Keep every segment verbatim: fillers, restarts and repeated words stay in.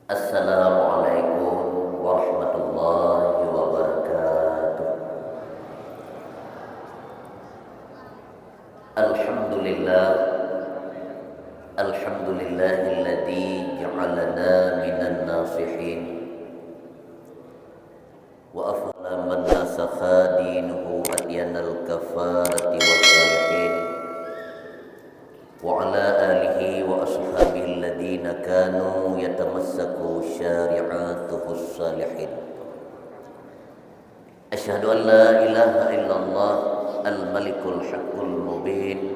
Assalamualaikum warahmatullahi wabarakatuh. Alhamdulillah. Alhamdulillahilladzi ja'alana minan nasihin. Wa afdala man nasakha dinuhu adyanal kafarati was salihin. Wa ala alihi wa ashabihi alladzina kanu yatamassaku syari'atuhus salihin. Asyhadu an la ilaha illallah al-malikul haqqul mubin.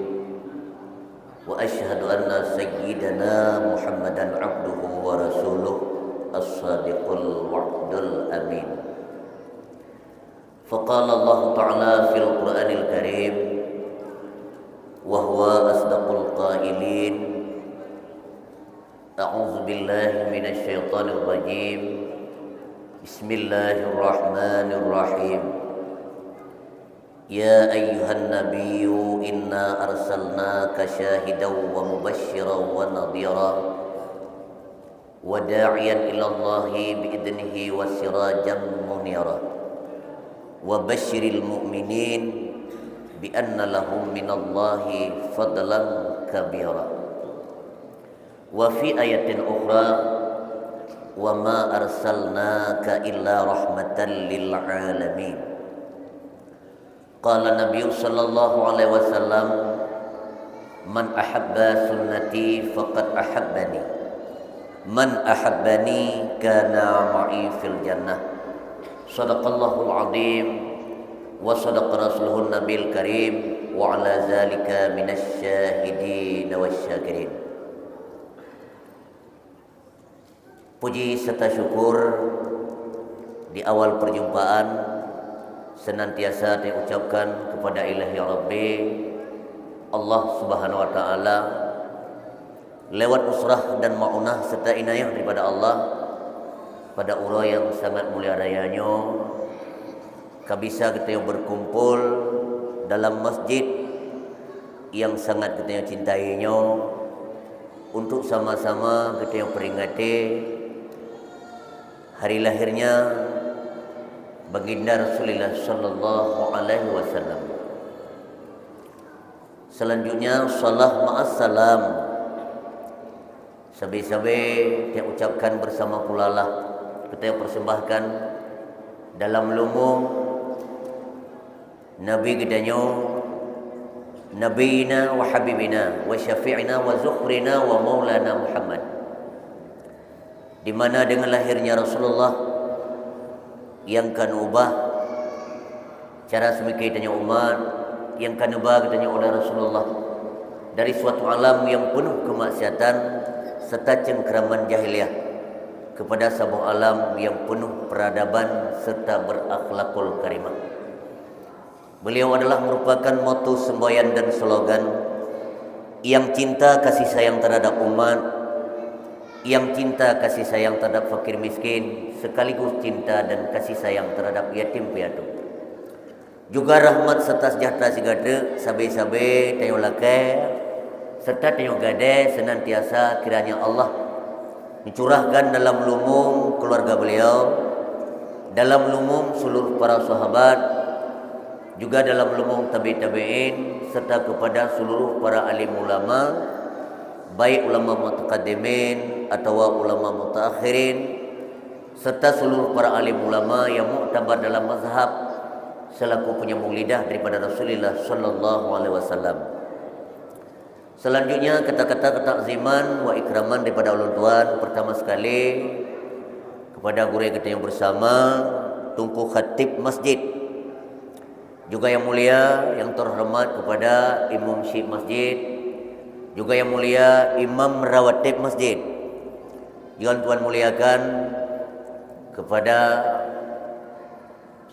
Wa asyhadu anna sayyidana Muhammadan abduhu wa rasuluh as-sadiqul wa'dul amin. Faqala Allah Ta'ala fil Qur'anil Karim, wa huwa asdaqul qailin. A'udzu billahi minasy syaithanir rajim. Bismillahirrahmanirrahim. Ya ayyuhan nabiyyu inna arsalnaka syahidan wa mubasysyiran wa nadhira wa da'iyan ilallahi bi idnihi wa sirajan munira. Wa basyiril mu'minin bi anna lahum minallahi fadlan kabira. Wa fi ayatin ukhra, wa ma arsalnaka illa rahmatan lil alamin. Qala Nabi sallallahu alaihi wasallam, "Man ahabba sunnati faqad ahabbani. Man ahabbani kana ma'i fil jannah." Sadaqallahul azim wa sadaqa rasuluhun nabiyil karim wa ala zalika minasy syahidin wasy syakirin. Puji serta syukur di awal perjumpaan senantiasa teuucapkan kepada Ilahi Rabbi, Allah Subhanahu wa Ta'ala, lewat nusrah dan maunah serta inayah daripada Allah, pada uroe nyang sangat mulia raya nyoe, ka bisa geutanyoe berkumpul dalam masjid nyang sangat geutanyoe cintai nyoe, untuk sama-sama geutanyoe peringati hari lahirnya Baginda Rasulullah sallallahu alaihi wasallam. Selanjutnya, salah ma'as salam. Sabe-sabe teuucapkan bersama pulalah, geutanyoe persembahkan dalam lubong Nabi geutanyoe, Nabiyina wa Habibina wa Syafi'ina wa Zukhrina wa Maulana Muhammad. Di mana dengan lahirnya Rasulullah nyang ka neuubah cara seumike tanyoe umat, nyang ka neuba geutanyoe oleh Rasulullah dari suatu alam nyang peunoh keumaksiatan serta cengkraman jahiliyah kepada saboh alam nyang peunoh peradaban serta berakhlakul karimah. Beliau adalah merupakan moto semboyan dan slogan nyang cinta kasih sayang terhadap umat, nyang cinta kasih sayang terhadap fakir miskin, sekaligus cinta dan kasih sayang terhadap yatim piatu. Juga rahmat serta sejahtera sigoe teuk sabe-sabe tanyoe lakée serta tanyoe gadée senantiasa kiranya Allah mencurahkan dalam lubong keluarga beliau, dalam lubong seluruh para sahabat, juga dalam lubong tabi' tabi'in, serta kepada seluruh para alim ulama, baik ulama mutaqaddimin atawa ulama mutaakhirin, serta seluruh para alim ulama nyang muktabar dalam mazhab selaku penyambung lidah daripada Rasulullah sallallahu alaihi wasallam. Selanjutnya, kata-kata ketakziman wa ikraman daripada ulôn tuan, pertama sekali kepada gurée geutanyoe bersama, Teungku Khatib Masjid. Juga yang mulia, yang terhormat kepada Imam Syik Masjid. Juga yang mulia, Imam Rawatib Masjid. Yang tuan muliakan kepada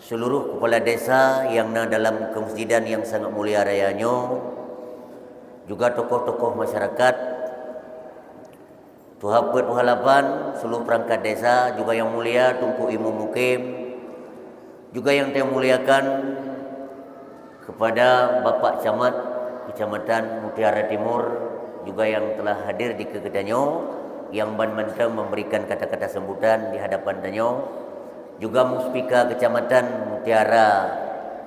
seluruh kepala desa yang na dalam kemasjidan yang sangat mulia raya nyoe, juga tokoh-tokoh masyarakat, tuha peuet, tuha lapan, seluruh perangkat desa, juga yang mulia Teungku Imum Mukim, juga yang saya muliakan kepada Bapak Camat Kecamatan Mutiara Timur, juga yang telah hadir di keuketanyoe, nyang ban mantong memberikan kata-kata sambutan di hadapan tanyoe, juga Muspika Kecamatan Mutiara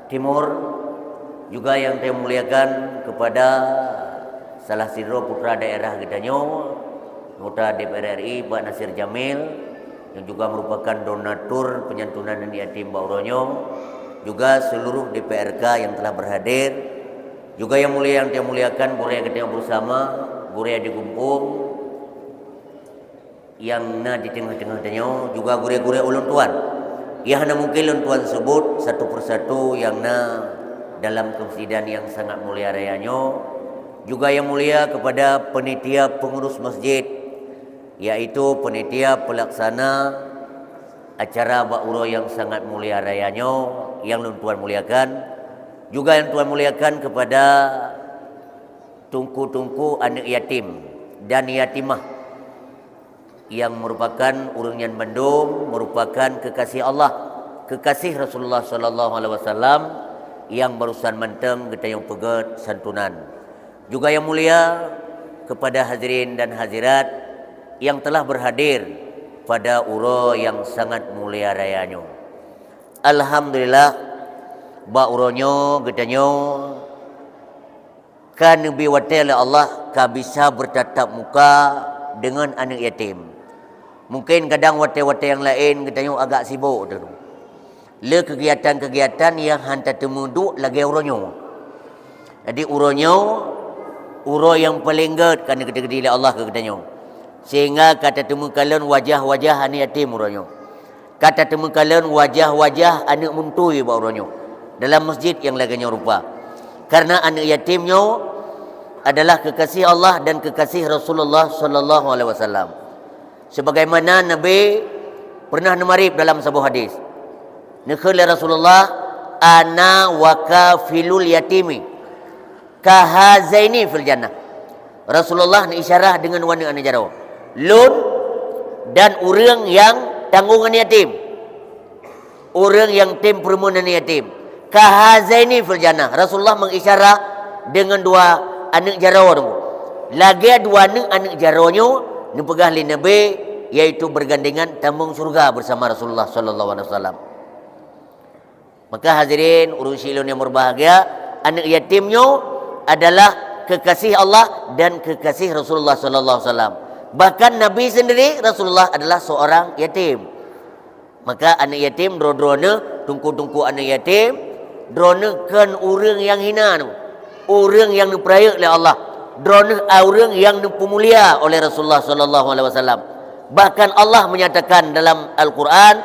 Timur, juga nyang tamuliakan kepada salah sidroe putra daerah geutanyoe, anggota D P R R I, Pak Nasir Jamil, yang juga merupakan donatur penyantunan aneuk yatim bak uroe nyoe, juga seluruh D P R K yang telah berhadir, juga yang mulia yang saya muliakan, gurée geutanyoe bersama, gurée di gumpung, nyang na di teungoh-teungoh tanyoe, juga gurée-gurée ulôn tuan. Nyang hana mungkin lôn tuan sebut satu persatu nyang na dalam kemesjidan yang sangat mulia raya nyoe, juga yang mulia kepada penitia pengurus masjid, yaitu penitia pelaksana acara bak uroe yang sangat mulia raya nyoe, yang lôn tuan muliakan, juga yang tuan muliakan kepada teungku-teungku aneuk yatim dan yatimah, yang merupakan ureuëng nyan bandum merupakan kekasih Allah, kekasih Rasulullah sallallahu alaihi wasallam, yang barusan mantong geutanyoe peugét santunan. Juga yang mulia kepada hadirin dan hadirat yang telah berhadir pada uroe yang sangat mulia raya nyoe. Alhamdulillah, bak uroe nyoe geutanyoe ka neubri watée lé Allah ka bisa bertatap muka dengan aneuk yatim. Mungkin kadang watée-watée nyang laén geutanyoe agak sibok teuh lé keugiatan-keugiatan nyang hana teumeuduek lagée uroe nyoe. Jadi uroe nyoe uroe nyang paleng gét ka neukeudeuh lé Allah keu geutanyoe, sehingga ka tateumeukalon wajah-wajah aneuk yatim uroe nyoe. Ka tateumeukalon wajah-wajah aneuk muntui bak uroe nyoe dalam masjid nyang lagée nyoe rupa. Karena aneuk yatim nyoe adalah kekasih Allah dan kekasih Rasulullah sallallahu alaihi wasallam. Sebagaimana Nabi pernah neumarit dalam saboh hadis. Neukheun lé Rasulullah, "Ana wa kafilul yatimi kahazaini fil jannah." Rasulullah neuisyarah deungon dua aneuk jaroe. Lôn dan ureuëng nyang tanggong aneuk yatim. Ureuëng nyang tem peureumeun aneuk yatim. Kahazaini fil jannah. Rasulullah mengisyarah deungon dua aneuk jaroe nyoe. Lagée dua aneuk, aneuk jaroe nyoe neupeugah lé Nabi, yaitu bergandengan tamong syurga bersama Rasulullah sallallahu alaihi wasallam. Maka hadirin ureuëng syik lôn nyang berbahagia, aneuk yatim nyoe adalah kekasih Allah dan kekasih Rasulullah sallallahu alaihi wasallam. Bahkan Nabi sendiri, Rasulullah, adalah seorang yatim. Maka aneuk yatim droe-droeneuh, teungku-teungku aneuk yatim, droeneuh kon ureuëng nyang hina nyoe, ureuëng nyang neupeurayeuk lé Allah, droeneuh ureuëng nyang neupeumulia oleh Rasulullah sallallahu alaihi wasallam. Bahkan Allah menyatakan dalam Al-Quran,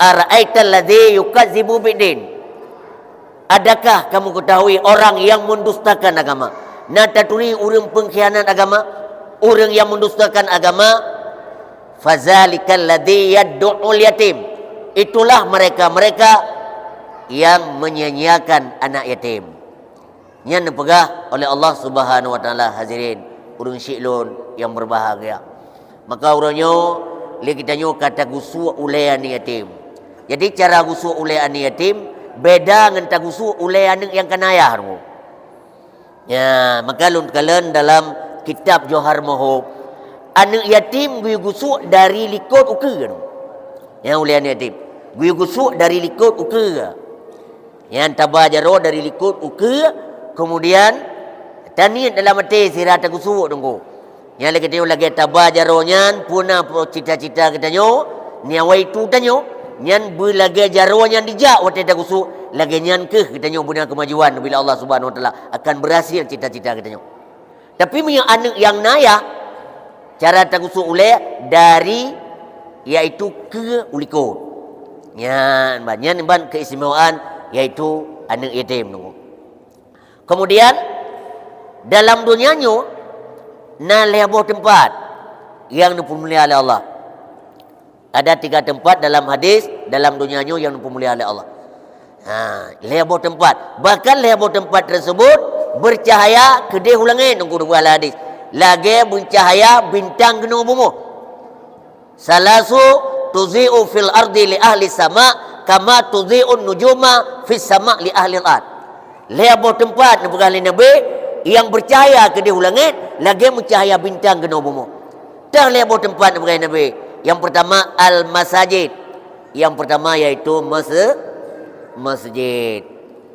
"Ara'aital ladzi yukazzibu biddin." Adakah kamu ketahui orang yang mendustakan agama? Na taturi ureuëng pengkhianat agama, ureuëng yang mendustakan agama, "Fazalikal ladzi yaddu'ul yatim." Itulah mereka-mereka yang menyia-nyiakan anak yatim. Nyan neupeugah oleh Allah Subhanahu wa Taala, hadirin ureuëng syik lôn nyang berbahagia. Maka uroe nyoe lé geutanyoe ka tagusok ulée aneuk yatim. Jadi cara gusok ulée aneuk yatim beda ngon tagusok ulée aneuk nyang kana ayah nyoe. Ya, maka lôn kalon dalam kitab Johar Mahub, aneuk yatim geuyue gusok dari likot ukeue. Ya, ulée aneuk yatim geuyue gusok dari likot ukeue. Nyan taba jaroe dari likot ukeue, kemudian taniet dalam até sira tagusok teungku. Nyan lagée tanyoe lagée taba jaroe nyan puna cita-cita geutanyoe, nyang waitu tanyoe, nyan beulagée jaroe nyan dijak watée tagusok, lagée nyan keuh geutanyoe beuna keumajuan bila Allah Subhanahu wa Taala akan berhasil cita-cita geutanyoe. Tapi meunyoe aneuk nyang na ayah, cara tagusok ulée dari, yaitu keue u likot. Nyan ban, nyan ban keistimewaan, yaitu aneuk yatim nyoe. Kemudian dalam donya nyoe na lhée boh teumpat nyang neupeumulia lé Allah. Ada tiga tempat dalam hadis dalam donya nyoe nyang neupeumulia lé Allah. Ha, lhée boh teumpat. Bahkan lhée boh teumpat tersebut bercahaya keudeh u langét, nunggu dua hadis. Lagée meucahaya bintang keunoe bumoe. "Salasu tudhi'u fil ardi li ahli sama, kama tudhi'un nujuma fis sama li ahli ard." Lhée boh teumpat neupeugah lé Nabi nyang bercahaya keudeh u langét lagée meucahaya bintang keunoe bumoe. Teuh lhèe boh teumpat neupeugah Nabi. Nyang peurtama, al-masajid. Nyang peurtama yaitu mase-, masjid.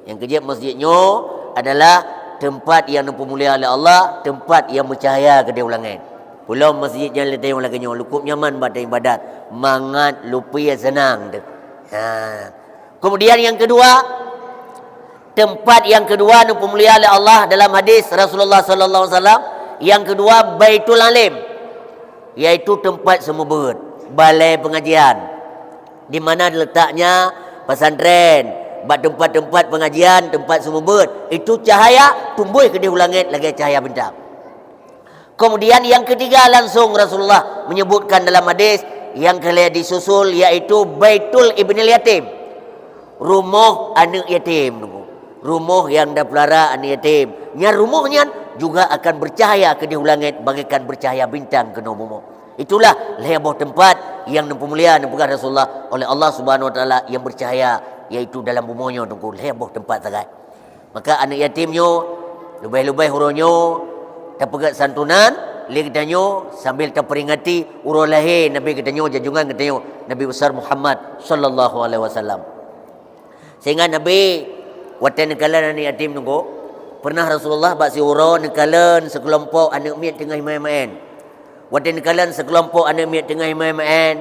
Nyang keujeuet, masjid nyoe adalah teumpat nyang neupeumulia lé Allah, teumpat nyang meucahya keudéh u langét. Peulom masjid nyang lé tayong lagèe nyoe, lukôb nyaman bak taibadat, mangat lupie seunang teuh. Ha. Kemudian nyang keudua, teumpat nyang keudua neupeumulia lé Allah dalam hadis Rasulullah sallallahu alaihi wasallam, nyang keudua Baitul Alim, yaitu teumpat seumeubeuet, balai peungajian. Di mana letaknya pesantren, bak teumpat-teumpat peungajian, teumpat seumeubeuet, itu cahaya tumboh keudéh u langét lagèe cahaya bintang. Kemudian nyang keutiga langsung Rasulullah menyebutkan dalam hadis nyang keu lhèe disusul, yaitu Baitul Ibnil Yatim, rumoh aneuk yatim. Rumoh nyang tapeulara aneuk yatim. Nyan rumoh nyan juga akan bercahaya keudéh u langét bagaikan bercahaya bintang keunoe bumoe. Itulah lhèe boh teumpat nyang neupeumulia neupeugah Rasulullah oleh Allah Subhanahu Wa Taala nyang bercahaya, yaitu dalam bumoe nyoe Teungku, lhèe boh teumpat sagai. Maka aneuk yatim nyoe, leubeh-leubeh uroe nyoe tapeugét santunan lé geutanyoe sambil taperingati uroe lahé Nabi geutanyoe, junjungan geutanyoe, Nabi Besar Muhammad sallallahu alaihi wasallam. Sehingga Nabi watèe neukalon aneuk yatim Teungku, pernah Rasulullah bak siuroe neukalon sikeulompok aneuk miet teungoh meu'èn-meu'èn. Watèe neukalon sikeulompok aneuk miet teungoh meu'èn-meu'èn,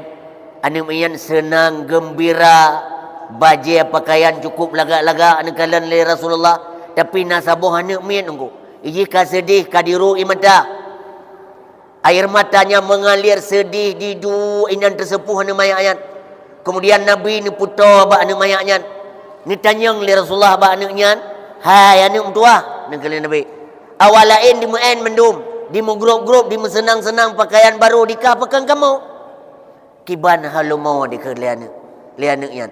aneuk miet nyan seunang, geumbira, bajèe pakaian cukup lagak-lagak neukalon lé Rasulullah, tapi na saboh aneuk miet Teungku, ijih ka seudeh, ka diru ie mata. Air matanya mengalir sedih di duek inan teuseupôh aneuk manyak nyan. Kemudian Nabi neupeutoe bak aneuk manyak nyan. Neutanyong lé Rasulullah bak aneuk nyan, "Hai aneuk meutuwah," neukheun lé Nabi, "awak laén dimeu'èn mandum, dimeugrôp-grôp, dimeuseunang-seunang pakaian barô, dikah pakon kamoe?" "Kiban halomo," dikheun lé aneuk, lé aneuk nyan.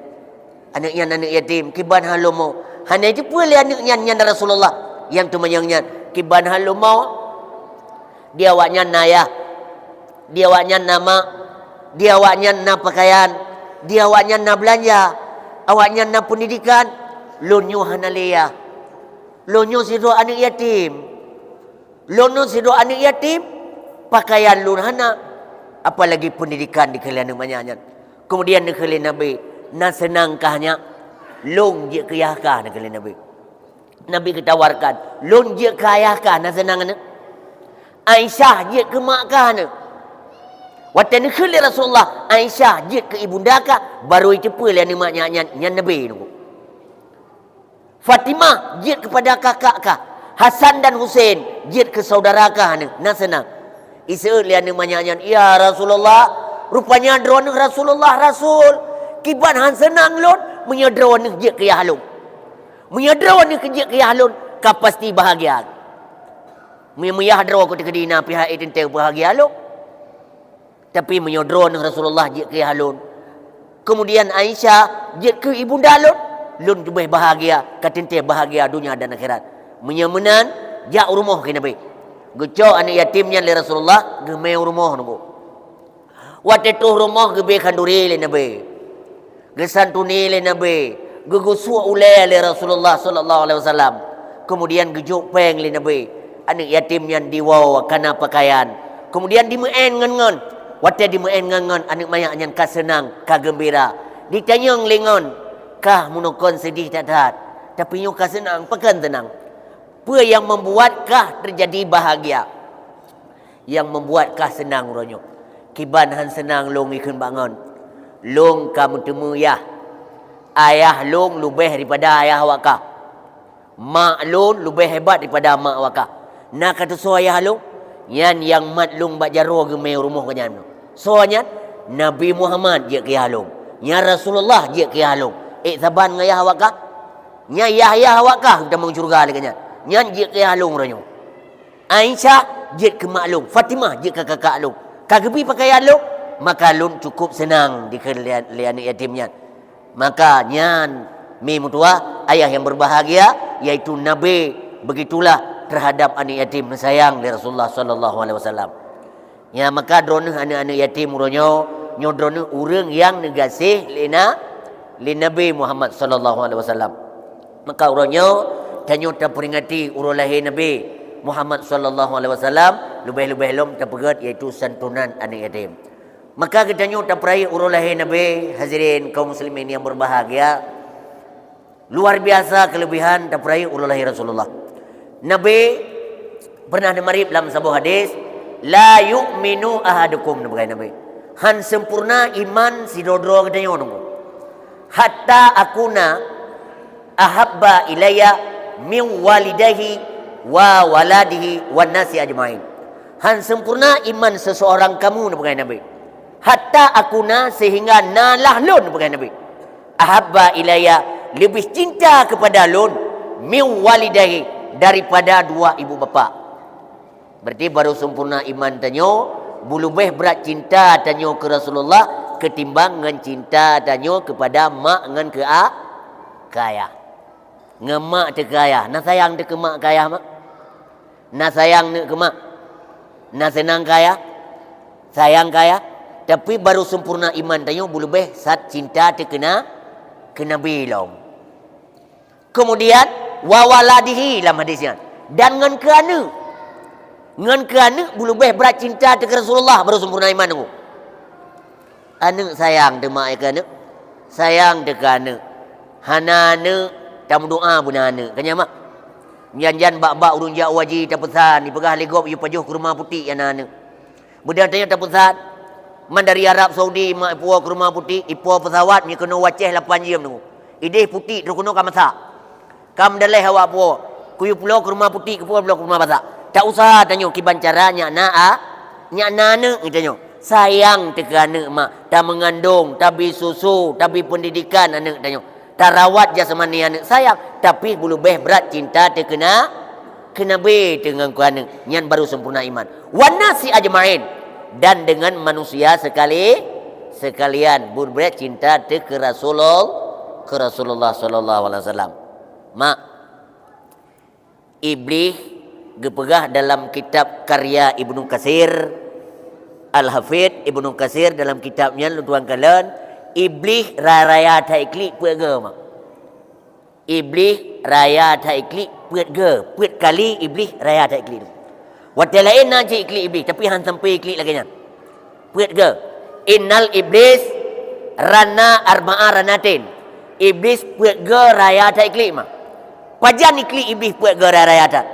Aneuk nyan aneuk yatim, "kiban halomo." Hana jiteupeue lé aneuk nyan nyan Rasulullah nyang teumanyong nyan. "Kiban halomo?" Di awaknyan na ayah, di awaknyan na mak, di awaknyan na pakaian, di awaknyan na beulanja, awaknyan na peundidikan, lôn nyoe hana lé ayah. Lôn nyoe sidroe aneuk yatim. Lôn nyoe sidroe aneuk yatim, pakaian lôn hana, apalagi peundidikan dikheun lé aneuk manyak nyan. Kemudian neukheun lé Nabi, "Na seunang kah nyak?" "Lôn jeuet keu yah kah," neukheun lé Nabi. Nabi geutawarkan, "Lôn jeuet keu ayah kah, na seunang aneuk?" "Aisyah jeuet keu mak kah aneuk?" Watèe neukheun lé Rasulullah, "Aisyah jeuet keu ibunda kah," barô jiteupeue lé aneuk manyak nyan, nyan Nabi Teungku. "Fatimah jeuet keupada kakak kah, Hasan dan Husein jeuet keu saudara kah aneuk, na seunang?" Iseuôt lé aneuk manyak nyan, "Ya Rasulullah, rupanya droeneuh Rasulullah Rasul. Kiban han seunang lôn meunyoe droeneuh jeuet keu yah lôn. Meunyoe droeneuh jeuet keu yah lôn, ka pasti bahagia. Meunyoe yah droe keu teukeudi na pihak teuntèe bahagia lôn. Tapi meunyoe droeneuh Rasulullah jeuet keu yah lôn, kemudian Aisyah jeuet keu ibunda lôn, lôn leubeh bahagia, ka teuntèe bahagia donya dan akhirat. Meunyoe meunan, jak u rumoh," kheun Nabi. Geucok aneuk yatim nyan lé Rasulullah, geumè u rumoh Teungku. Watèe troh rumoh geubri khanduri lé Nabi. Geusantuni lé Nabi, geugusok ulèe lé Rasulullah sallallahu alaihi wasallam. Kemudian geujok pèng lé Nabi. Aneuk yatim nyan diwoe ka na pakaian. Kemudian dimeu'èn ngon-ngon. Watèe dimeu'èn ngon-ngon, aneuk manyak nyan ka seunang, ka geumbira. Ditanyong lé ngon, "Kah meunoe kon seudeh that-that, tapi nyoe ka seunang, pakon seunang? Peue nyang membuat kah teujadi bahagia? Nyang membuat kah seunang uroe nyoe?" "Kiban han seunang lôn," ikheun bak ngon. "Lôn ka meuteumé yah. Ayah lôn leubeh daripada ayah awak kah. Mak lôn leubeh hebat daripada mak awak kah. Na ka teusoe ayah lôn? Nyan nyang mat lôn bak jaroe geumè u rumoh geuh nyan. Soe nyan? Nabi Muhammad jeuet keu yah lôn. Nyan Rasulullah jeuet keu yah lôn. Ék saban ngon ayah awak kah? Nyan yah-yah awak kah geutamong syeuruga lagèe nyan. Nyan jeuet keu yah lôn uroe nyoe. Aisyah jeuet keu mak lôn, Fatimah jeuet keu kakak lôn. Ka geubri pakaian lôn, maka lôn cukup seunang," dikheun lé, lé aneuk yatim nyan. Maka nyan, mi meutuwah, ayah yang berbahagia, yaitu Nabi. Begitulah terhadap aneuk yatim neusayang lé Rasulullah sallallahu alaihi wasallam. Ya, maka droeneuh aneuk-aneuk yatim uroe nyoe, nyoe droeneuh ureueng nyang neugaséh lé na-, lé Nabi Muhammad sallallahu alaihi wasallam. Maka uroe nyoe, tanyoe taperingati uroe lahé Nabi. Muhammad sallallahu alaihi wasallam, leubeh-leubeh lom tapeugét, yaitu santunan aneuk yatim. Maka geutanyoe tapeurayeuk uroe lahé Nabi, hadirin kaum muslimin yang berbahagia. Luar biasa kelebihan tapeurayeuk uroe lahé Rasulullah. Nabi pernah neumarit lam saboh hadis, "La yu'minu ahadukum," neupeugah Nabi. "Han sempurna iman sidroe-droe geutanyoe nunggu. Hatta akuna ahabba ilayya min walidayhi wa waladihi wan nasi ajma'in." Han sempurna iman seseorang kamu, neupeugah Nabi. "Hatta akuna," sehingga na lah lôn, neupeugah Nabi. "Ahabba ilayya," leubeh cinta kepada lôn, "min walidayhi," daripada dua ibu bapak. Berarti baru sempurna iman tanyoe, beulubeh brat cinta tanyoe keu Rasulullah ketimbang ngon cinta tanyoe kepada mak ngon keu a-, keu ayah. Ngon mak teuh keu ayah, na sayang teuh keu mak keu ayah mak? Na sayang neuk keu mak? Na seunang keu ayah? Sayang keu ayah? Tapi baru sempurna iman tanyoe beulubeh sat cinta teuh keu na-, keu Nabi lom. Kemudian, "wa waladihi" lam hadis nyan. Dan ngon keu aneuk. Ngon keu aneuk beulubeh brat cinta teuh keu Rasulullah baru sempurna iman nunggu. Aneuk sayang teuh mak keu aneuk. Sayang teuh keu aneuk. Hana aneuk, tameudoa beuna aneuk. Kan nyan mak? Jan-jan bak-bak ureueng jak haji tapeusan, ipeugah lé gob, "Yue pajoh keu rumoh putéh," hana aneuk. Beudôh tanyoe tapeusan, man dari Arab Saudi mak ipuwoe keu rumoh putéh, ipuwoe peusawat meunyoe keunoe u Aceh lapan jeuem nunggu. Idéh putéh trok keunoe ka masak. Ka meudaleh awak puwoe, kuyue pulo keu rumoh putéh, kuyue pulo keu rumoh basak. Tausaha tanyoe kiban cara nyak na a-, nyak na aneuk geutanyoe. Sayang teuh keu aneuk mak, tameungandong, tabi susu, tabi pendidikan aneuk tanyoe. Tarawat jasmani aneuk sayang, tapi beulubeh brat cinta teuh keu na-, keu Nabi teuh ngon keu aneuk. Nyan baru sempurna iman. "Wan nasi ajma'in," dan dengan manusia sekali, sekalian. Beulubeh cinta teuh keu Rasulul-, keu Rasulullah sallallahu alaihi wasallam. Mak, Iblih geupeugah dalam kitab karya Ibnu Katsir, Al-Hafidz Ibnu Katsir dalam kitab nyan lôn tuan kalon, Iblih raya-raya that iklik peuet goe mak. Iblih raya that iklik peuet goe, peuet kali Iblih raya that iklik. Watée laén na cit iklik Iblih, tapi han sampai iklik lagée nyan. Peuet goe. "Innal iblis rana arba'a ranatin." Iblih peuet goe raya that iklik mak. Pajan iklik Iblih peuet goe raya-raya that?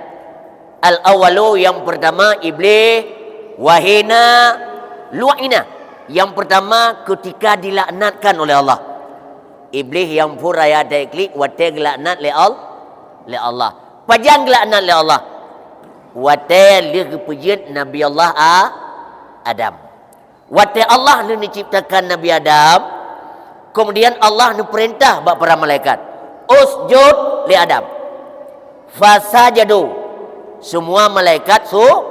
Al-awwalu, yang pertama, Iblih, wahina, lu'ina. Yang pertama, ketika dilaknatkan oleh Allah. Iblih nyang phon raya that iklik watée geulaknat lé Al-, lé Allah. Pajan geulaknat lé Allah? Watée lheueh geupeujeuet Nabi Allah A-, Adam. Watée Allah lheueh neuciptakan Nabi Adam, kemudian Allah neupeurintah bak para malaikat, "Usjud li Adam." Fasajadu. Semua malaikat su-,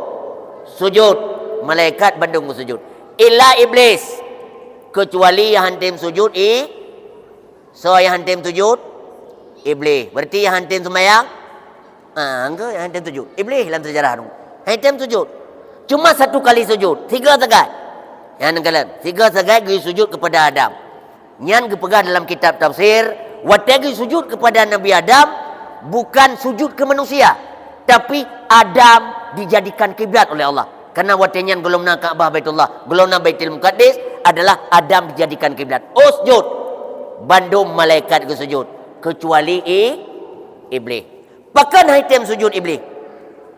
sujud. Malaikat bandum geusujud. Illa Iblis. Kecuali nyang han tem sujud i-, soe nyang han tem sujud? Iblih. Berarti nyang han tem seumayang? Ah, engkau nyang han tem sujud. Iblih lam sejarah tu. Han tem sujud. Cuma satu kali sujud. Tiga sagai. Nyang neukalon. Tiga sagai geusujud kepada Adam. Nyan geupeugah dalam kitab tafsir, watée geusujud kepada Nabi Adam, bukan sujud ke manusia, tapi Adam dijadikan kiblat oleh Allah. Karena watée nyan gohlom na Ka'bah Baitullah, gohlom na Baitul Muqaddas, adalah Adam dijadikan kiblat. Usjud, bandum malaikat geusujud, kecuali i-, Iblih. Pakon han tem sujud Iblih?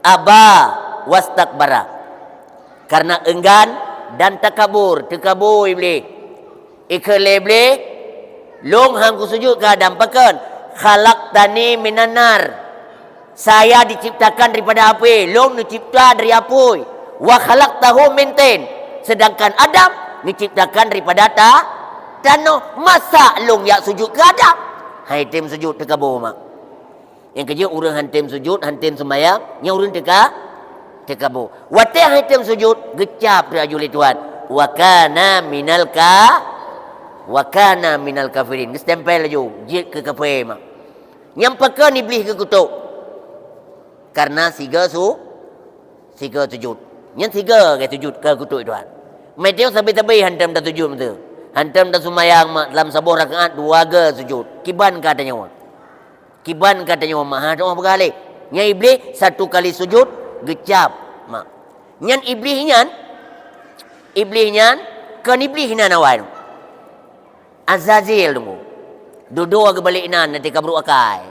Aba wastakbara. Karena enggan dan takabur, teukabô Iblih. Ikheun lé Iblih, "Lôn han kusujud keu Adam, pakon? Khalaqtani minan nar. Saya diciptakan daripada api, lôn neucipta dari apui. Wa khalaqtahu min tin. Sedangkan Adam neuciptakan daripada ta-, tanoh. Masa lôn jak sujud keu Adam?" Han tem sujud, teukabô mak. Nyang keujeuet ureuëng han tem sujud, han tem seumayang, nyan ureuëng teuka-, teukabô. Watée han tem sujud, geucab laju lé Tuhan. Wa kana minal ka-, wa kana minal kafirin. Geustempel laju, jeuet keu kafé mak. Nyang pakon Iblih geukutôk? Karena siga su-, siga sujud. Nyan siga lagée sujud keu kutôk Tuhan. Meuteuh sabe-sabe han tem tasujud meuteuh. Han tem taseumayang mak, lam saboh rakaat dua ga sujud. Kiban ka tanyoe. Kiban ka tanyoe mak, ha, tanyoe peugah lé. Nyan Iblih satu kali sujud, Geucab, mak. Nyan Iblih nyan, Iblih nyan, kon Iblih nan awai. Azazil tunggu. Dudoe geubalek inan, nanti ka brok akai.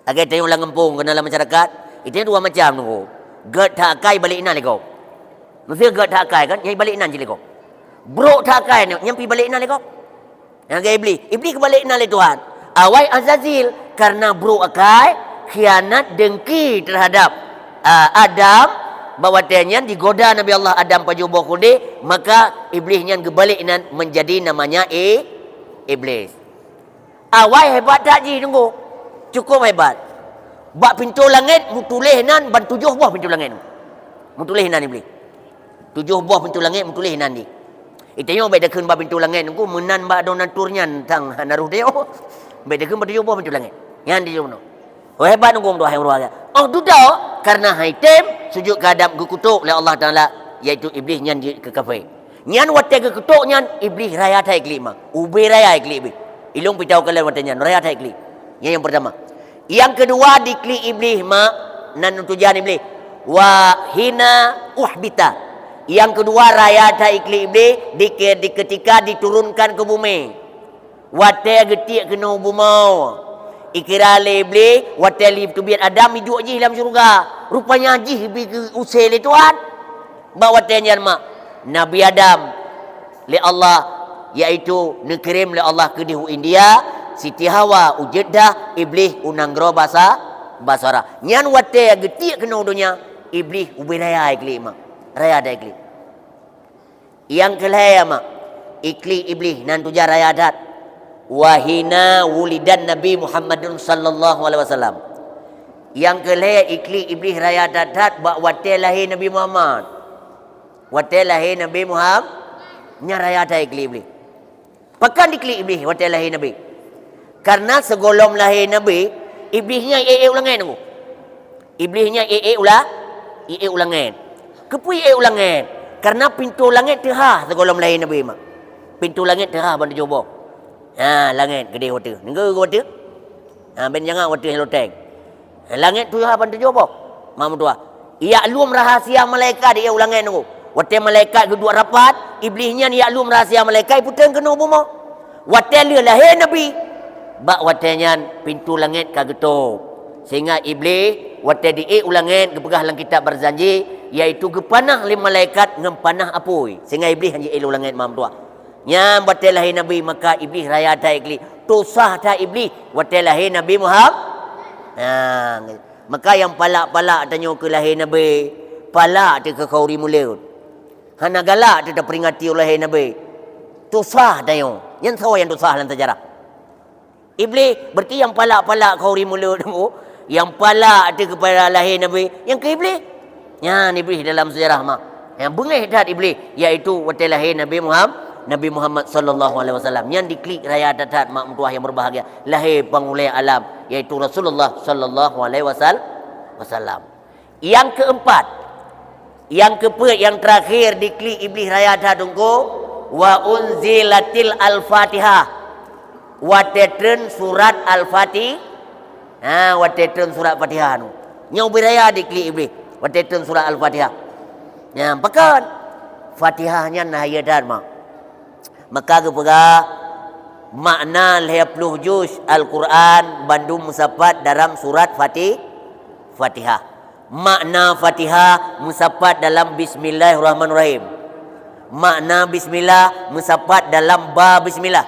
Lagèe tanyoe lam gampông, keunan lam masyarakat, itu dua macam tunggu. Gèt that akai balek inan lé gob. Meusé gèt that akai kan, nyang balek inan cit lé gob. Brok that akai nyan, nyang pih balek inan lé gob. Nyang lagèe Iblih. Iblih geubalek inan lé Tuhan. Awai Azazil, karena brok akai, khianat, dengki terhadap, ah, Adam, bak watèe nyan digoda Nabi Allah Adam pajoh boh keudéh, maka Iblih nyan geubalek inan menjadi namanya I-, Iblis. Awai hebat that jih tunggu. Cukup hebat. Bak pintoe langèt meutuléh nan ban tujoh boh pintoe langèt. Meutuléh nan Iblih. Tujoh boh pintoe langèt meutuléh nan di. Itanyoe bèk takheun bak pintoe langèt nunggu meunan bak donatur nyan tang hana roh teuh. Bèk takheun bak tujoh boh pintoe langèt. Nyan di jumno. Oh hebat nunggu meutuah yang ruah. Oh dudoe karena hai tem sujud keu Adam geukutok lé Allah Taala, yaitu Iblih nyan jeuet keu kafé. Nyan watèe geukeutok nyan, Iblih raya that iklik ma. Ubé raya iklik beuh. Ilong pitau kalon watèe nyan, raya that iklik. Nyan nyang pertama. Nyang keudua diklik Iblih ma, nan tujan Iblih. Wa hina uhbita. Nyang keudua raya that iklik Iblih di ke-, di ketika diturunkan ke bumi. Watèe geutiek keunoe bumoe, ikira lé Iblih, watèe lé teubiet Adam iduek jih lam syeuruga. Rupanya jih bi geu-use lé Tuhan. Bak watèe nyan mak, Nabi Adam lé Allah, yaitu neukirém lé Allah keudéh u India, Siti Hawa u Jeddah, Iblih u nanggroe Basa-, Basara. Nyan watèe geutiek keunoe donya, Iblih ubé raya iklik mak. Raya that iklik. Nyang keulhèe mak, iklik Iblih nan tujan raya that. Wa hina wulidan Nabi Muhammadun sallallahu alaihi wasallam. Nyang keulhèe iklik Iblih raya that-that bak watèe lahé Nabi Muhammad. Watèe lahé Nabi Muhammad, nyan raya that iklik Iblih. Pakon diklik Iblih watèe lahé Nabi? Karena sigohlom lahé Nabi, Iblih nyan iék-ék u langèt nunggu. Iblih nyan iék-ék u la-, iék-ék u langèt. Keupeue iék u langèt? Karena pintoe langèt teuhah sigohlom lahé Nabi mak. Pintoe langèt teuhah ban tujoh boh. Ha, langèt keudéh watèe. Nunggu watèe. Ha, bèk jangan watèe loteng. Langèt teuhah ban tujoh boh. Mak meutuah. Ijak lom rahasia malaikat iék u langèt nunggu. Watèe malaikat geuduek rapat, Iblih nyan ijak lom rahasia malaikat ipeutrön keunoe bumoe. Watèe lheueh lahé Nabi, bak watèe nyan pintoe langèt ka geutôp. Sehingga Iblih watèe diék u langèt geupeugah lam kitab Barzanji, yaitu geupanah lé malaikat ngon panah apui. Sehingga Iblih han jiék lé u langèt mak meutuah. Nyan watèe lahé Nabi maka Iblih raya that iklik. Tusah that Iblih watèe lahé Nabi Muhammad. Ha, maka nyang palak-palak tanyoe keu lahé Nabi, palak teuh keu khauri mulod. Hana galak teuh tapeuringati u lahé Nabi. Tusah tanyoe. Nyan soe nyang tusah lam seujarah? Iblih, berarti nyang palak-palak khauri mulod, nyang palak teuh keupada lahé Nabi, nyang keu Iblih. Nyan Iblih dalam seujarah mak. Nyang beungéh that Iblih, yaitu watèe lahé Nabi Muham-, Nabi Muhammad sallallahu alaihi wasallam. Nyan diklik raya that-that mak meutuah nyang berbahagia. Lahé pangulèe alam, yaitu Rasulullah sallallahu alaihi wasal-, wasallam. Nyang keumpat, nyang keupeuet, nyang teurakhé diklik Iblih raya that tunggu, wa unzilatil Al-Fatihah. Watèe treun surat Al-Fati-, ha, watèe treun surat Fatihah nyoe. Nyoe ubé raya diklik Iblih. Watèe treun surat Al-Fatihah. Nyan pakon? Fatihah nyan na hayeu that mak. Maka geupeugah, makna lhèe ploh juz Al-Quran bandum meusapat dalam surat Fati-, Fatihah. Makna Fatihah meusapat dalam Bismillahirrahmanirrahim. Makna Bismillah meusapat dalam ba Bismillah.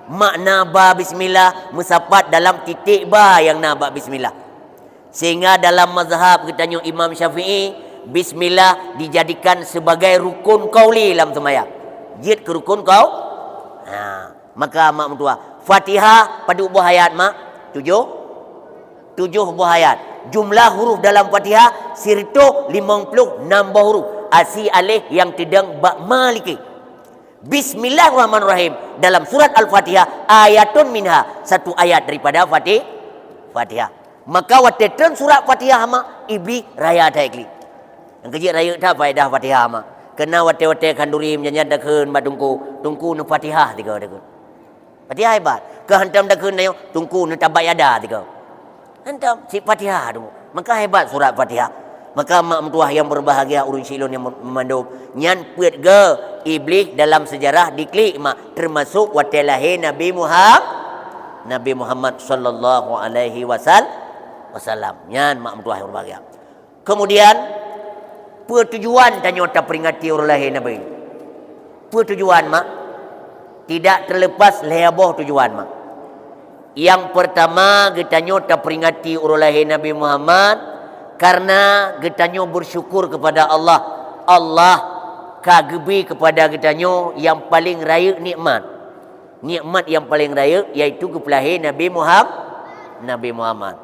Makna ba Bismillah meusapat dalam titik ba nyang na bak Bismillah. Sehingga dalam mazhab geutanyoe Imam Syafi'i, Bismillah dijadikan sebagai rukun qauli lam seumayang. Jeuet keu rukun qau-, ha, maka mak meutuah. Fatihah padub boh ayat mak? Tujoh. Tujoh boh ayat. Jumlah huruf dalam Fatihah sireutoh limong ploh nam boh huruf. Asi aléh nyang teudong bak Maliki. Bismillahirrahmanirrahim. Dalam surat Al-Fatihah, ayatun minha, satu ayat daripada Fati-, Fatihah. Maka watèe treun surat Fatihah mak, Iblih raya that iklik. Nyang keujeuet rayeuk that faedah Fatihah mak. Keunan watèe-watèe khanduri meunyan takheun bak teungku, teungku neufatihah tiga takheun. Fatihah hebat. Keu hantom takheun nyoe, teungku neutabat yada tiga. Hantom, cit Fatihah tu. Maka hebat surat Fatihah. Maka mak meutuah nyang berbahagia, ureuëng syik lôn nyang meumandum, nyan peuet geu Iblih dalam sejarah diklik mak, termasuk watée lahé Nabi Muham-, Nabi Muhammad sallallahu alaihi wasal-, wasallam. Nyan mak meutuah nyang berbahagia. Kemudian, peue tujuan tanyoe taperingati uroe lahé Nabi? Peue tujuan mak? Tidak terlepas lhée boh tujuan mak. Nyang pertama, geutanyoe taperingati uroe lahé Nabi Muhammad karena geutanyoe bersyukur kepada Allah. Allah ka geubri kepada geutanyoe nyang paleng rayeuk nikmat. Nikmat nyang paleng rayeuk yaitu geupeulahé Nabi Muham-, Nabi Muhammad.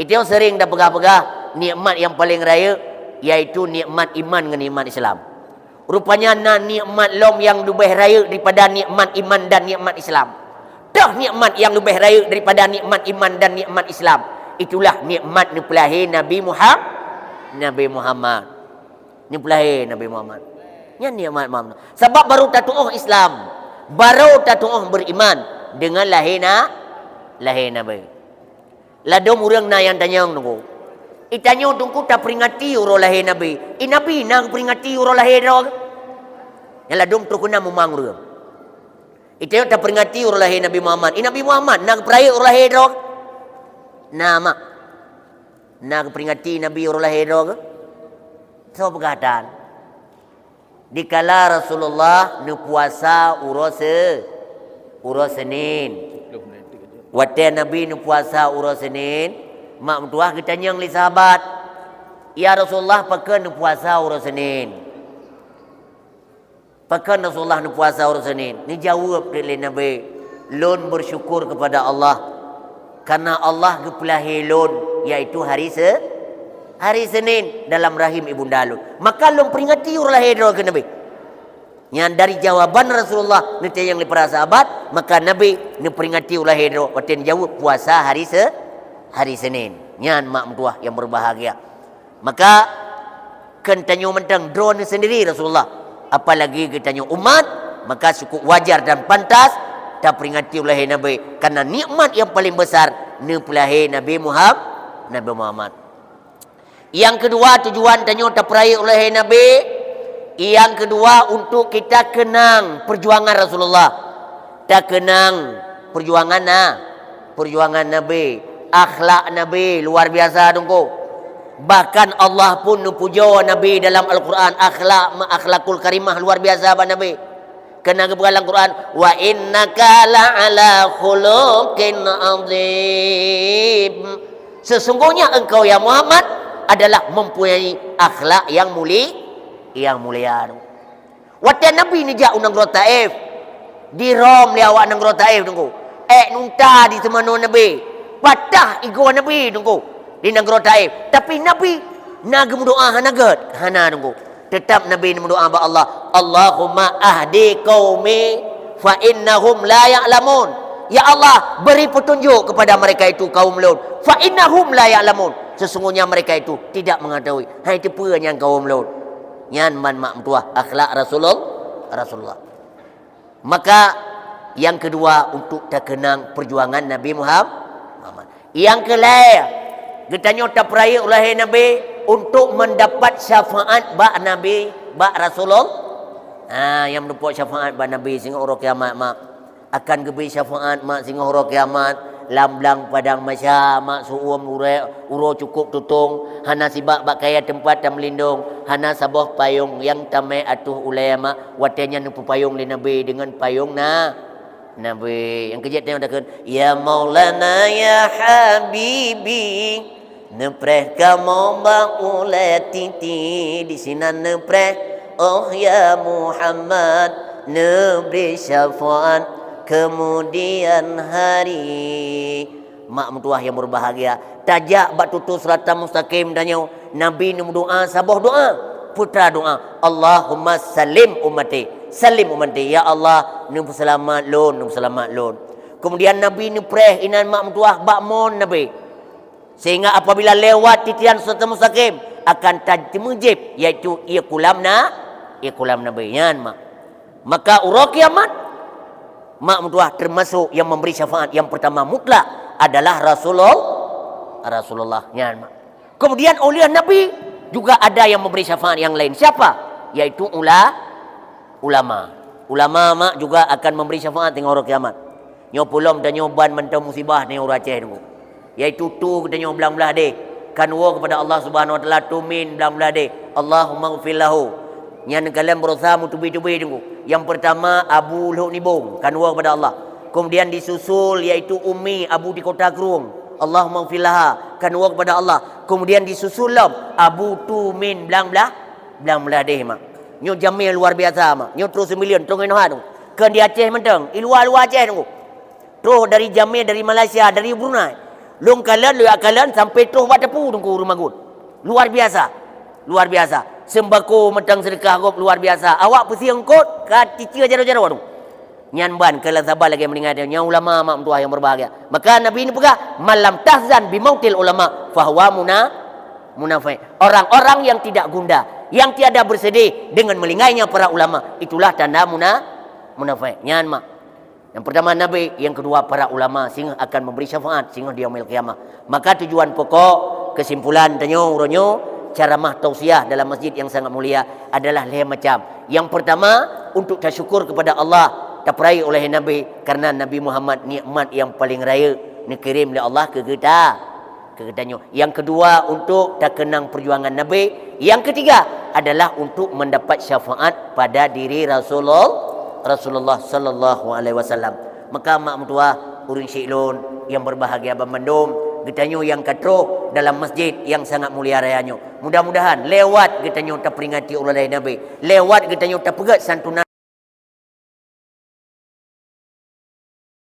Itu nyang sering tapeugah-peugah nikmat nyang paleng rayeuk yaitu nikmat iman ngon nikmat Islam. Rupanya na nikmat lom nyang leubeh rayeuk daripada nikmat iman dan nikmat Islam. Toh nikmat nyang leubeh rayeuk daripada nikmat iman dan nikmat Islam, itulah nikmat neupeulahé Nabi Muham-, Nabi Muhammad. Neupeulahé Nabi Muhammad. Nyan nikmat meunan. Sabab baru tatuoh Islam, baru tatuoh beriman dengan lahé na-, lahé Nabi. Ladôm ureuëng na nyang tanyong Teungku. I tanyoe Teungku taperingati uroe lahé Nabi. I Nabi na geuperingati uroe lahé droe? Nyang ladôm troh keuna mumang ureuëng. I tanyoe taperingati uroe lahé Nabi Muhammad. I Nabi Muhammad na geupeurayeuk uroe lahé droe? Na mak. Na geuperingati Nabi uroe lahé droe? Soe peugah tan? Dikala Rasulullah neupuasa uroe Se-, uroe Senin. Watée Nabi neupuasa uroe Senin, mak meutuah geutanyong lé sahabat, "Ya Rasulullah, pakon neupuasa uroe Senin? Pakon Rasulullah neupuasa uroe Senin?" Neujaweueb lé Nabi, "Lôn bersyukur kepada Allah, karena Allah geupeulahé lôn, yaitu hari Se-, hari Senin dalam rahim ibunda lôn. Maka lôn peringati uroe lahé droe," kheun Nabi. Nyan dari jawaban Rasulullah neutanyong lé para sahabat, maka Nabi neuperingati uroe lahé droe watée neujaweueb puasa hari Se-, hari Senin. Nyan mak meutuah nyang berbahagia. Maka kon tanyoe mantong droeneuh sendiri Rasulullah, apalagi geutanyoe umat, maka cukup wajar dan pantas taperingati uroe lahé Nabi, karena nikmat nyang paleng besar neupeulahé Nabi Muham-, Nabi Muhammad. Nyang keudua, tujuan tanyoe tapeurayeuk uroe lahé Nabi, nyang keudua untuk kita kenang perjuangan Rasulullah. Takeunang perjuangan na, perjuangan Nabi, akhlak Nabi luar biasa Teungku. Bahkan Allah pun neupujoe Nabi dalam Al-Quran, akhlak, akhlakul karimah luar biasa bak Nabi. Keunan geupeugah lam Quran, "Wa innaka la'ala khuluqin azim." Sesungguhnya engkau ya Muhammad adalah mempunyai akhlak yang muli-, yang mulia. Watée Nabi neujak u nanggroe Taif, dirhom lé awak nanggroe Taif Teungku. Ék unta diseumanoe Nabi, patah igoe Nabi Teungku di nanggroe Taif. Tapi Nabi na geumeudoá hana gét, hana Teungku. Teutap Nabi neumeudoá bak Allah, "Allahumma ahdi qaumi fa innahum la ya'lamun." Ya Allah, beri petunjuk kepada mereka itu kaum lôn. Fa innahum la ya'lamun. Sesungguhnya mereka itu tidak mengetahui. Hai teupeue nyang kaum lôn. Nyan man mak meutuah akhlak Rasulul-, Rasulullah. Maka nyang keudua untuk takeunang perjuangan Nabi Muham-, Muhammad. Nyang keulhée, geutanyoe tapeurayeuk uroe lahé Nabi untuk mendapat syafaat bak Nabi, bak Rasulullah. Ha, nyang meudapat syafaat bak Nabi singoh uroe kiamat mak. Akan geubri syafaat mak singoh uroe kiamat lam blang padang mahsyar mak, siuem uroe, uroe cukup tutong, hana sibak bak kayée teumpat tameulindong, hana saboh payong nyang tamé ateueh ulée mak. Watée nyan neupeupayong lé Nabi deungon payong na-, Nabi. Nyang keujeuet tanyoe takheun, "Ya Maulana ya Habibi, neupreh kamoe bak ulée titi, disinan neupreh, oh ya Muhammad, neubri syafaat kemudian hari." Mak meutuah nyang berbahagia, tajak bak tutoe sirata mustaqim tanyoe, Nabi neumeudoá saboh doá, putra doá, "Allahumma sallim ummati, sallim ummati." Ya Allah, neupeuseulamat lôn, neupeuseulamat lôn. Kemudian Nabi neupreh inan mak meutuah bak mon Nabi. Sehingga apabila lewat titian sirata mustaqim, akan tameujéb, yaitu ié kulam na-, ié kulam Nabi. Nyan mak. Maka uroe kiamat, mak meutuah termasuk yang memberi syafaat yang pertama mutlak adalah Rasulul-, Rasulullah. Nyan mak. Kemudian oleh Nabi, Juga ada yang memberi syafaat yang lain. Siapa? Yaitu ula-, ulama. Ulama mak juga akan memberi syafaat teungoh uroe kiamat. Nyoe peulom tanyoe ban mantong musibah tanyoe ureueng Aceh tu. Yaitu tu geutanyoe blang blaih deh. Kan woe kepada Allah Subhanahu Wa Taala tumin blang blaih deh. Allahumma ghfir lahu. Nyan kalian berusaha mutubi-tubi tunggu. Yang pertama Abu Lhok Nibong, kan woe kepada Allah. Kemudian disusul yaitu Umi Abu di Kota Krueng. Allahumma ghfir laha, kan woe kepada Allah. Kemudian disusul lom Abu Tumin blang blaih, blang blaih deh mak. Nyoe jamé luar biasa mak. Nyoe terus sembilan, terus ngon tu. Kan di Aceh mantong, di luar-luar Aceh tu. Terus dari jamé, dari Malaysia, dari Brunei. Lôn kalon, lôn kalon sampai terus bak teupeu Teungku Rumagun. Luar biasa. Luar biasa. Sembako mantong sedekah gob luar biasa. Awak peusieng kot ka cicil jaroe-jaroe tu. Nyan ban keulan saban lagèe meuninggai nyan ulama mak meutuah yang berbahagia. Maka Nabi ni peugah, "Man lam tahzan bi mautil ulama fahuwa muna-, munafi." Orang-orang yang tidak gundah, yang tiada bersedih dengan meninggalnya para ulama, itulah tanda muna-, munafik. Nyan mak. Yang pertama Nabi, yang kedua para ulama singoh akan memberi syafaat singoh di yaumil qiyamah. Maka tujuan pokok kesimpulan tanyoe uroe nyoe ceramah tausiah dalam masjid yang sangat mulia adalah lhèe macam. Yang pertama, untuk tasyukur kepada Allah, tapeuraya oleh Nabi, karena Nabi Muhammad nikmat yang paling raya neukirim lé Allah keu geuta, keu geutanyoe. Yang kedua, untuk takeunang perjuangan Nabi. Yang ketiga adalah untuk mendapat syafaat pada diri Rasulul-, Rasulullah sallallahu alaihi wasallam. Maka mak meutuah, ureueng syik lôn yang berbahagia banmandum, geutanyoe yang ka troh dalam masjid yang sangat mulia raya nyoe. Mudah-mudahan lewat geutanyoe taperingati uroe lahé Nabi, lewat geutanyoe tapeugèt santunan